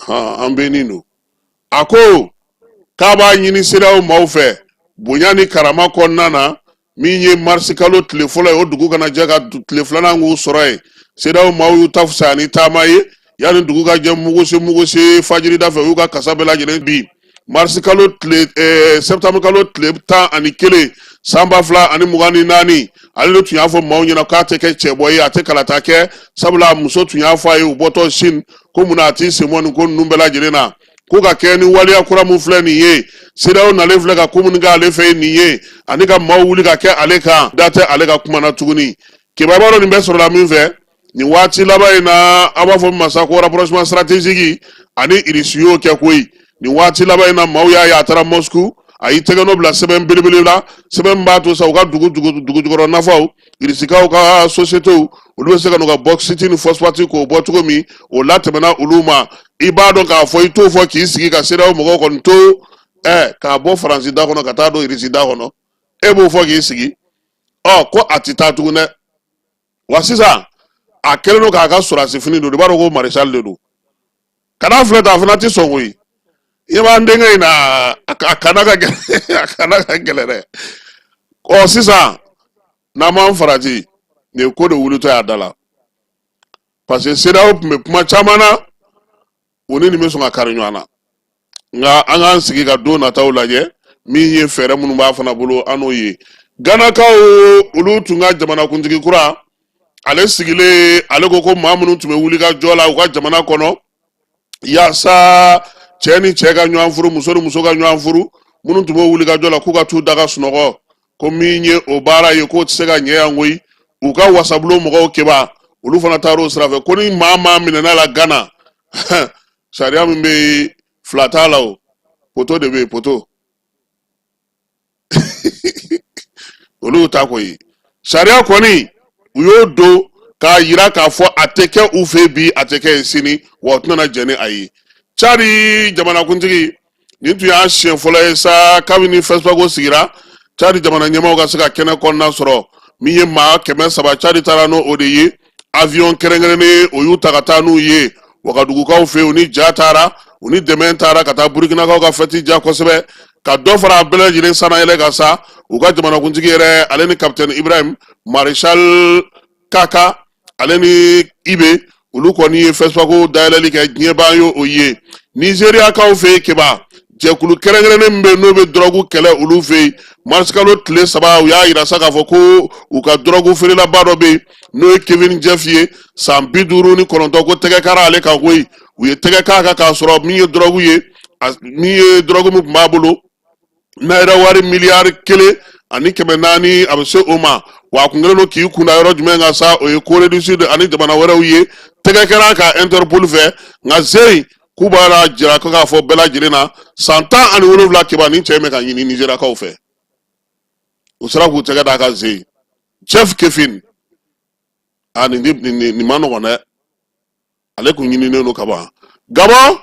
S9: hɔn an bɛnnen don. A ko k'a b'a ɲini CEDEAO maaw fɛ bonya ni karama kɔnɔna na, min ye marisi kalo tile fɔlɔ ye, o dugu kana jɛ ka tile filanan k'u sɔrɔ yen. CEDEAO maaw y'u ta fisaya ni taama ye. Yanni dugu ka jɛ, mugusi mugusi fajirida fɛ, u y'u ka kasa bɛɛ lajɛlen bin. Marisi kalo tile septembre kalo tile 11 san 2024, ale de tun y'a fɔ maaw ɲɛna k'a tɛ kɛ cɛbɔ ye, a tɛ kalata kɛ, sabula muso tun y'a fɔ a ye u bɔtɔ Chine ko munna a t'i sen bɔ nin ko ninnu bɛɛ lajɛlen na, ko ka kɛ ni waleya kura min filɛ nin ye, CEDEAO nalen filɛ ka ko minnu kɛ ale fɛ nin ye, ani ka maaw wuli ka kɛ ale kan, da tɛ ale ka kuma na tuguni. Keba, b'a dɔn nin bɛɛ sɔrɔla min fɛ nin waati laban in na, an b'a fɔ min ma sa ko rapprochement stratégique, ani Irisi y'o kɛ koyi. Nin waati laban in na, maaw y'a ye a taara Moscou, a y'i tɛgɛnɔ bila sɛbɛn belebele la, sɛbɛn min b'a to sa u ka dugu dugu jukɔrɔ nafaw, Irisikaw ka sociétéw, olu bɛ se ka n'u ka bauxite ni phosphate k'o bɔ cogo min, o latɛmɛna olu ma. I b'a dɔn k'a fɔ i t'o fɔ k'i sigi ka CEDEAO mɔgɔw kɔni to k'a bɔ Faransi da kɔnɔ ka taa don Irisi da kɔnɔ, e b'o fɔ k'i sigi. Ɔ ko a tɛ taa tugun dɛ. Wa sisan a kɛlen don k'a ka sɔrɔdasi fini don, i b'a dɔn ko maréchal de don. Kana filɛ ta, a fana tɛ sɔn koyi. I b'an denkɛ in na, a kana ka gɛlɛn, a kana ka gɛlɛn dɛ. Ɔ sisan n'an m'an farati, nin ye ko de wulitɔ ye a da la, parce que CEDEAO tun bɛ kuma caman na, u ni nin bɛ sɔn ka kari ɲɔgɔn na. Nka an k'an sigi ka don nataw lajɛ, min ye fɛɛrɛ minnu b'a fana bolo, an n'o ye. Ganakaw, olu tun ka jamanakuntigi kura ale sigilen, ale ko ko maa minnu tun bɛ wuli ka jɔ la u ka jamana kɔnɔ yaasa cɛ ni cɛ ka ɲɔgɔn furu, muso ni muso ka ɲɔgɔn furu, minnu tun b'o wuli ka jɔ la, k'u ka t'u da ka sunɔgɔ, ko min ye o baara ye, k'o tɛ se ka ɲɛ yan koyi. U ka wasabulon mɔgɔw, keba, olu fana taara o sira fɛ ko ni maa maa minɛna la Gana, sariya min bɛ yen, fila t'a la, o poto de bɛ yen, poto olu ta koyi. Sariya kɔni, u y'o don k'a yira k'a fɔ a tɛ kɛ u fɛ bi, a tɛ kɛ yen sini, wa u tɛna jɛn ni a ye. Cadi jamanakuntigi, nin tun y'a siɲɛ fɔlɔ ye sa kabini FESPACO sigira, Cadi jamana ɲɛmaaw ka se ka kɛnɛ kɔnɔna sɔrɔ. Min ye maa 300, Cadi taara n'o o de ye, avion kɛrɛnkɛrɛnnen o y'u ta ka taa n'u ye Wagadugukaw fɛ yen. U ni ja taara, u ni dɛmɛ taara ka taa Burukinakaw ka fɛti ja kosɛbɛ, ka dɔ fara a bɛɛ lajɛlen sannayɛlɛ kan sa. U ka jamanakuntigi yɛrɛ, ale ni kapitɛni Ibrahim, maréchal Kaka, ale ni Ibe, olu kɔni ye FESPACO dayɛlɛli kɛ, diɲɛbaa y'o o ye. Nizeriyakaw fɛ yen, keba, jɛkulu kɛrɛnkɛrɛnnen min bɛ yen n'o bɛ dɔrɔgu kɛlɛ olu fɛ yen, marisikalo tile 3, u y'a yira sa k'a fɔ ko u ka dɔrɔgu feerelaba dɔ bɛ yen, n'o ye Kevin Jeff ye, san 59, ko tɛgɛ kara ale kan koyi. U ye tɛgɛ k'a kan k'a sɔrɔ min ye dɔrɔgu ye, min ye dɔrɔgu min tun b'a bolo, nayira wari miliyari 1 ni 400, a bɛ se o ma. Wa a kun kɛlen don k'i kunda yɔrɔ jumɛn kan sa, o ye Corée du Sud ani jamana wɛrɛw ye. Tɛgɛ kɛra a kan Interpol fɛ, nka zen K'u b'a jira ko k'a fɔ bɛɛ lajɛlen na, san 17, Keba, nin cɛ in bɛ ka ɲini Nizeriyakaw fɛ. U sera k'u tɛgɛ d'a kan zen. Jeff Kefin, a nin nin ma nɔgɔn dɛ, ale kun ɲininen don ka ban Gabɔn.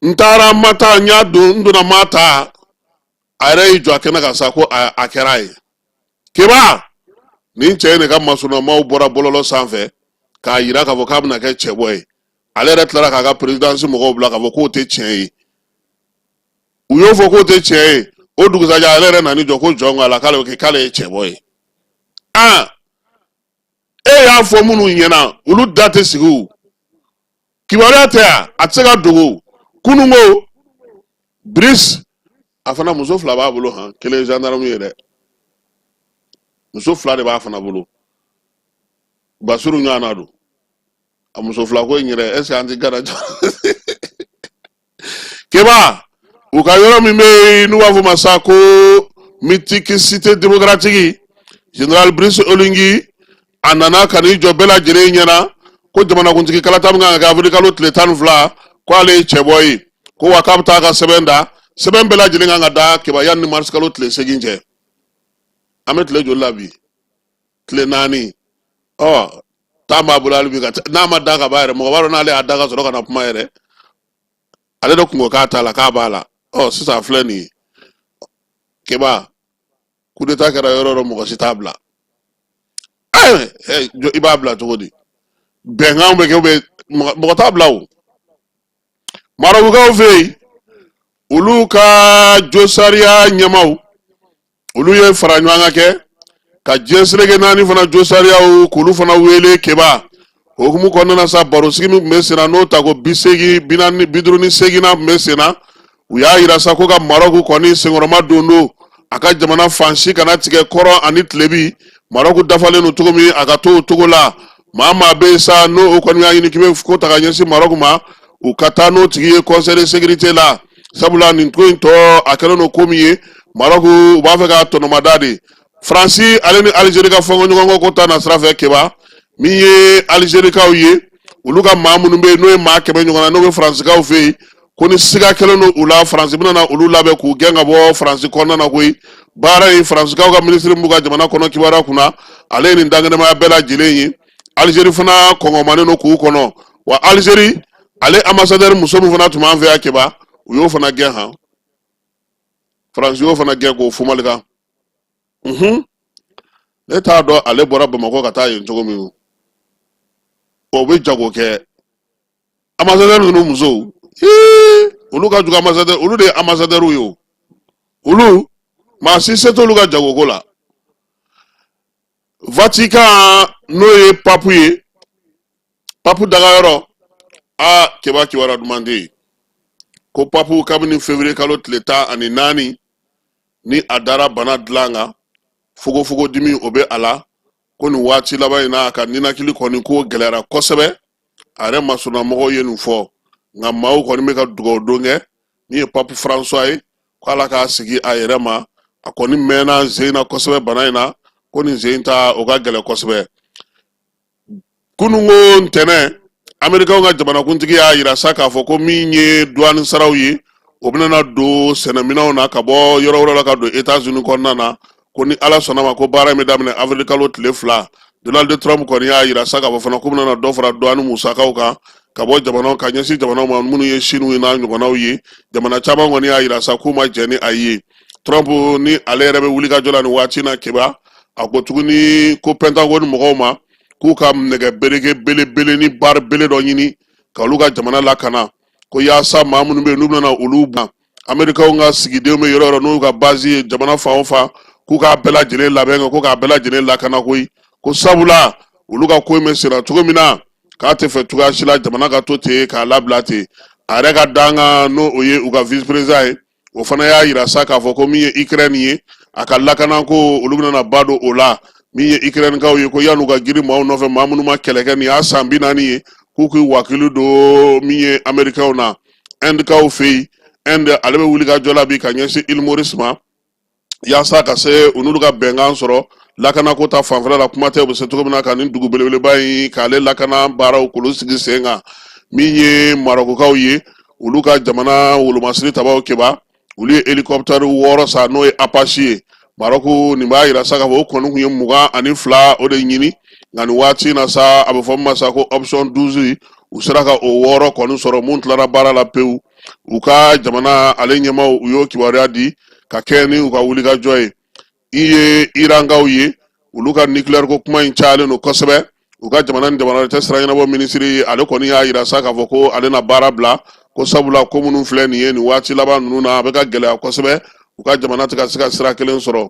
S9: N taara n ma taa, n y'a don, n donna, ma taa, a yɛrɛ y'i jɔ a kɛnɛ kan sa ko a kɛra a ye. Keba, nin cɛ in de ka masurunamaw bɔra bɔlɔlɔ sanfɛ k'a yira k'a fɔ k'a bɛna kɛ cɛbɔ ye. Ale yɛrɛ tilara k'a ka perezidansi mɔgɔw bila k'a fɔ k'o tɛ tiɲɛ ye. U y'o fɔ k'o tɛ tiɲɛ ye, o dugusajɛ ale yɛrɛ nan'i jɔ ko jɔn ko a la k'ale bɛ kɛ, k'ale ye cɛbɔ ye. Aa, e y'a fɔ minnu ɲɛna, olu da tɛ sigi. O kibaruya tɛ yan, a tɛ se ka dogo. Kununko Brice, a fana muso fila b'a bolo han, kelen ye gendarme ye dɛ, muso fila de b'a fana bolo. Basiru ɲɔgɔnna don. A muso fila ko in yɛrɛ, est ce que an ti gana jɔ? Keba, u ka yɔrɔ min bɛ yen n'u b'a fɔ ma sa ko mythique cité démocratique, général Brice Oligui, a nana ka n'i jɔ bɛɛ lajɛlen ɲɛna ko jamanakuntigi kalata min kan ka kɛ avril kalo tile 12, ko ale ye cɛbɔ ye, ko wa k'a bɛ taa ka sɛbɛn da. Sɛbɛn bɛɛ lajɛlen kan ka da, Keba, yanni ni mars kalo tile 8 cɛ. An bɛ tile joli la bi? Tile 4. Ɔ, temps b'a bolo hali bi ka n'a ma da ka ban yɛrɛ, mɔgɔ b'a dɔn n'ale y'a da ka sɔrɔ ka na kuma yɛrɛ. Ale de kun ko k'a t'a la, k'a b'a la. Ɔ, sisan a filɛ nin ye, Keba, coup d'état kɛra yɔrɔ o yɔrɔ, mɔgɔ si t'a bila. Ɛɛ, i b'a bila cogo di? Bɛnkan bɛ kɛ, bɛ mɔgɔ t'a bila. O Marɔkukaw fɛ yen, olu ka josariya ɲɛmaaw, olu ye fara ɲɔgɔn kan kɛ ka diɲɛ seleke naani fana josariyaw k'olu fana wele. Keba, o hukumu kɔnɔna na sa, barosigi min tun bɛ senna, n'o ta ko 80, 40, 58nan tun bɛ senna, u y'a yira sa ko ka Marɔku kɔni senkɔrɔma don don a ka jamana fan si kana tigɛ kɔrɔn ani tilebi. Marɔku dafalen don cogo min, a ka to o cogo la. Maa maa bɛ yen sa, n'o o kɔni y'a ɲini k'i bɛ ko ta ka ɲɛsin Marɔku ma, u ka taa n'o tigi ye conseil de sécurité la, sabula nin ko in tɔ a kɛlen don ko min ye, Marɔku u b'a fɛ k'a tɔnɔmada de. Faransi ale ni Alizeri ka fɔnkɔɲɔgɔnkɔ ko ta na sira fɛ, Keba, min ye Alizerikaw ye, olu ka maa minnu bɛ yen, n'o ye maa 100 ɲɔgɔn na, n'o bɛ Faransikaw fɛ yen, ko ni siga kɛlen don u la, Faransi bɛna na olu labɛn k'u gɛn ka bɔ Faransi kɔnɔna na koyi. Baara in, Faransikaw ka minisiri min b'u ka jamana kɔnɔ kibaruya kunna, ale ye nin dankɛnɛmaya bɛɛ lajɛlen ye. Alizeri fana kɔngɔmanen don k'u kɔnɔ wa. Alizeri ale ambassadeur muso min fana tun b'an fɛ yan, Keba, u y'o fana gɛn han. Faransi y'o fana gɛn k'o fumalikan. Ne t'a dɔn ale bɔra Bamakɔ ka taa yen cogo min. O bɛ jago kɛ. Ambassadeur ninnu musow, olu ka jugu. Ambassadeur, olu de ye ambassadeur ye. O olu, maa si se t'olu ka jagoko la. Vatican, n'o ye papu ye, papu dagayɔrɔ, a Keba, kibaruya duman tɛ yen ko papu, kabini février kalo tile 14 ni a dara bana dilan kan, fogofogo dimi o bɛ a la, ko nin waati laban in na, a ka ninakili kɔni ko gɛlɛyara kosɛbɛ. A yɛrɛ masurunnamɔgɔw ye nin fɔ, nka maaw kɔni bɛ ka dugawu don kɛ min ye papu François ye, ko Ala k'a sigi a yɛrɛ ma. A kɔni mɛnna sen na kosɛbɛ bana in na, ko nin sen ta o ka gɛlɛn kosɛbɛ. Kununko ntɛnɛn, Amerikaw ka jamanakuntigi y'a yira sa k'a fɔ ko min ye duwani saraw ye, o bɛna don sɛnɛminɛnw na ka bɔ yɔrɔ wɛrɛ la ka don Etats-Unis kɔnɔna na, ko ni Ala sɔnna ma, ko baara in bɛ daminɛ avril kalo tile 2. Donald Trump kɔni y'a yira sa k'a fɔ fana k'u bɛna dɔ fara duwani musakaw kan ka bɔ jamanaw ka ɲɛsin jamanaw ma minnu ye Siniw ye n'a ɲɔgɔnnaw ye. Jamana caman kɔni y'a yira sa k'u ma jɛn ni a ye. Trump ni ale yɛrɛ bɛ wuli ka jɔ la nin waati na, Keba, a ko tuguni ko Pentagone mɔgɔw ma k'u ka nɛgɛ bereke belebele ni baari bele dɔ ɲini ka olu ka jamana lakana, ko yaasa maa minnu bɛ yen n'u bɛna olu ban, Amerikaw ka sigidenw bɛ yɔrɔ o yɔrɔ, n'u ka base ye jamana fan o fan, k'u k'a bɛɛ lajɛlen labɛn kɛ, ko k'a bɛɛ lajɛlen lakana koyi, ko sabula olu ka ko in bɛ senna cogo min na, k'a tɛ fɛ cogoya si la jamana ka to ten k'a labila ten. A yɛrɛ ka dankan, n'o o ye u ka vice président ye, o fana y'a yira sa k'a fɔ ko min ye Ukraine ye, a ka lakanako, olu bɛna ba don o la. Min ye Ukrainekaw ye, ko yan'u ka girin maaw nɔfɛ, maa minnu ma kɛlɛ kɛ, nin y'a san 40 ye, k'u k'u wakili don min ye Amerikaw na. Indekaw fɛ yen, Inde ale bɛ wuli ka jɔ la bi ka ɲɛsin Île Maurice ma, yaasa ka se u n'olu ka bɛnkan sɔrɔ lakanako ta fanfɛla la. Kuma tɛ u bɛ se cogo min na ka nin dugu belebeleba in k'ale lakana baaraw k'olu sigi sen kan. Min ye Marɔkukaw ye, olu ka jamana wolomasiri tabaw keba, olu ye hélicoptère 6 san, n'o ye Apache ye. Marɔku nin b'a yira sa k'a fɔ o kɔni tun ye 22 o de ɲini, nka nin waati na sa, a bɛ fɔ min ma sa ko option 12, u sera ka o 6 kɔni sɔrɔ mun tilara baara la pewu. U ka jamana ale ɲɛmaaw, u y'o kibaruya di ka kɛɲɛ ni u ka wulikajɔ ye. I ye Irankaw ye, olu ka nucléaire ko kuma in cayalen don kosɛbɛ. U ka jamana ni jamana cɛ sira ɲɛnabɔ minisiri, ale kɔni y'a yira sa k'a fɔ ko ale na baara bila, ko sabula ko minnu filɛ nin ye nin waati laban ninnu na, a bɛ ka gɛlɛya kosɛbɛ, u ka jamana tɛ ka se ka sira kelen sɔrɔ.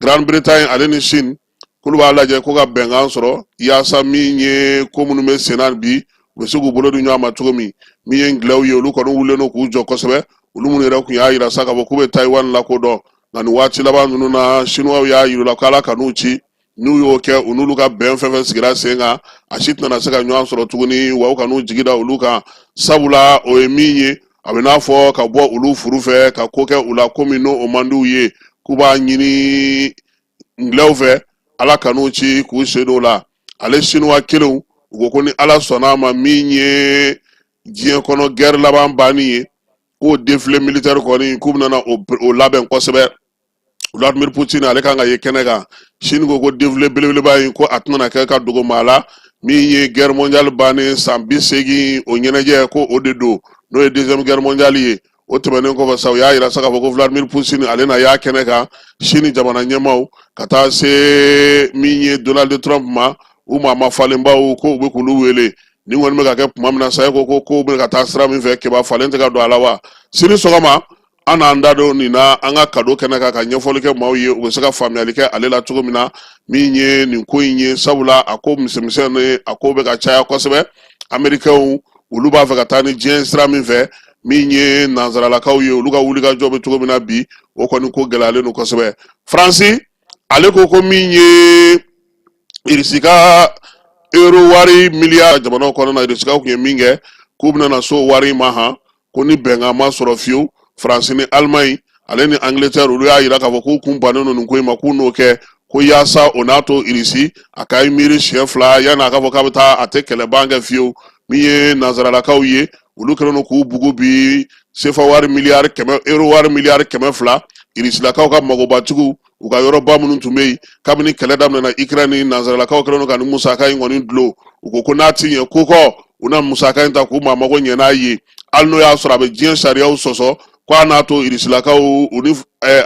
S9: Grande Bretagne ale ni Chine, k'olu b'a lajɛ ko ka bɛnkan sɔrɔ yaasa min ye ko minnu bɛ senna bi, u bɛ se k'u bolo di ɲɔgɔn ma cogo min. Min ye ngilɛw ye, olu kɔni wulilen don k'u jɔ kosɛbɛ, olu minnu yɛrɛ tun y'a yira sa k'a fɔ k'u bɛ Taïwan lakodɔn, nka nin waati laban ninnu na, Chinois y'a yir'u la k'Ala kan'u ci, n'u y'o kɛ, u n'olu ka bɛn fɛn fɛn sigira sen kan, a si tɛna se ka ɲɔgɔn sɔrɔ tuguni, wa u kan'u jigi da olu kan, sabula o ye min ye, a bɛ n'a fɔ ka bɔ olu furu fɛ ka ko kɛ u la komi n'o o man d'u ye. K'u b'a ɲini ngilɛw fɛ, Ala kan'u ci k'u sen don o la. Ale Sinuwa kelenw, u ko ko ni Ala sɔnna a ma, min ye diɲɛ kɔnɔ guerre laban banni ye, k'o défilé militaire kɔni, k'u bɛna o labɛn kosɛbɛ. Vladimir Poutine ale kan ka ye kɛnɛ kan. Chine ko ko défilé belebeleba in, ko a tɛna kɛ ka dogo maa la. Min ye guerre mondiale bannen san 80 o ɲɛnajɛ, ko o de don, n'o ye deuxième guerre mondiale ye. O tɛmɛnen kɔfɛ sa, u y'a yira sa k'a fɔ ko Vladimir Poutine ale na y'a kɛnɛ kan. Chine jamana ɲɛmaaw ka taa se min ye Donald Trump ma, u maa ma falenbaw, ko u bɛ k'olu wele. Nin kɔni bɛ ka kɛ tuma min na sa, e ko ko kow bɛ ka taa sira min fɛ, keba falen tɛ ka don a la wa? Sini sɔgɔma, an n'an da don nin na an ka kado kɛnɛ kan ka ɲɛfɔli kɛ maaw ye, u bɛ se ka faamuyali kɛ ale la cogo min na, min ye nin ko in ye, sabula a ko misɛnmisɛn a ko bɛ ka caya kosɛbɛ. Amerikɛnw, olu b'a fɛ ka taa ni diɲɛ sira min fɛ, min ye nansaralakaw ye, olu ka wulikajɔ bɛ cogo min na bi, o kɔni ko gɛlɛyalen don kosɛbɛ. Faransi ale ko ko min ye Irisi ka euro wari miliyari jamanaw kɔnɔna na, Irisikaw tun ye min kɛ k'u bɛna na so wari ma han, ko ni bɛnkan ma sɔrɔ fiyewu, Faransi ni Alimaɲi ale ni Angleterre, olu y'a yira k'a fɔ k'u kun bannen don nin ko in ma, k'u n'o kɛ ko yaasa o n'a to Irisi a ka miiri siɲɛ fila yanni a k'a fɔ k'a bɛ taa, a tɛ kɛlɛban kɛ fiyewu. Min ye nansaralakaw ye, olu kɛlen don k'u bugu bi sefa wari miliyari 100, euro wari miliyari 200, Irisilakaw ka magobatigiw, u ka yɔrɔba minnu tun bɛ yen kabini kɛlɛ daminɛna Ukraine ni nansaralakaw kɛlen don ka nin musaka in kɔni dulon. U ko ko n'a ti ɲɛ ko kɔ, u na musaka in ta k'u maa mago ɲɛ n'a ye, hali n'o y'a sɔrɔ a bɛ diɲɛ sariyaw sɔsɔ. Ko a n'a to irisilakaw u ni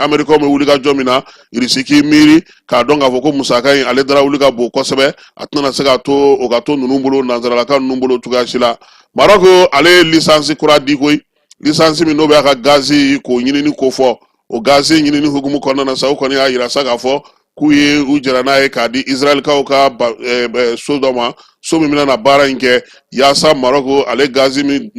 S9: amerikaw bɛ wuli ka jɔ min na, Irisi k'i miiri k'a dɔn k'a fɔ ko musaka in ale dara wuli ka bon kosɛbɛ, a tɛna se ka to o ka to ninnu bolo, nansaralaka ninnu bolo cogoya si la. Marɔku ale ye lisansi kura di koyi, lisansi min n'o bɛ a ka gazi k'o ɲinini ko fɔ. O gazi ɲinini hukumu kɔnɔna na sa, o kɔni y'a yira sa k'a fɔ k'u ye u jɛra n'a ye k'a di Israɛlikaw ka so dɔ ma, so min bɛna na baara in kɛ yaasa Marɔku ale gazi min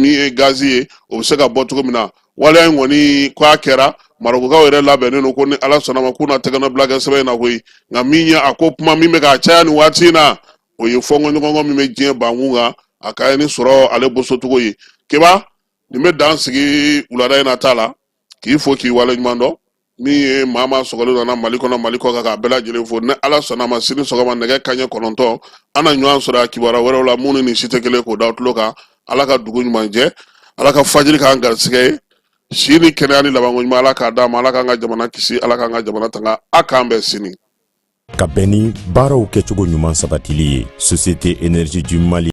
S9: ye gazi ye, o bɛ se ka bɔ cogo min na. Waleya in kɔni ko a kɛra, Marɔkukaw yɛrɛ labɛnnen don ko ni Ala sɔnna ma, k'u na tɛgɛnɔbila kɛ sɛbɛn in na koyi. Nka min ye a ko kuma min bɛ k'a caya nin waati in na, o ye fɔnkɔɲɔgɔnkɔ min bɛ diɲɛ bankun kan, a ka ni sɔrɔ ale bosocogo ye. Keba, nin bɛ dan sigi wulada in na ta la, k'i fo k'i waleɲuman dɔn. Min ye maa maa sɔgɔlen nana Mali kɔnɔ, Mali kɔ kan, k'a bɛɛ lajɛlen fo. Ni Ala sɔnna ma, sini sɔgɔma nɛgɛ kanɲɛ 9, an na ɲɔgɔn sɔrɔ a kibaruya wɛrɛw la minnu ni si tɛ kelen, k'o da tulo kan. Ala ka dugu ɲuman jɛ, Ala ka fajiri k'an garisɛgɛ ye, si ni kɛnɛya ni labanko ɲuman, Ala k'a d'an ma. Ala k'an ka jamana kisi, Ala k'an ka jamana tanga. A k'an bɛn sini.
S12: Ka bɛn ni baaraw kɛcogo ɲuman sabatili ye, Société Énergie du Mali.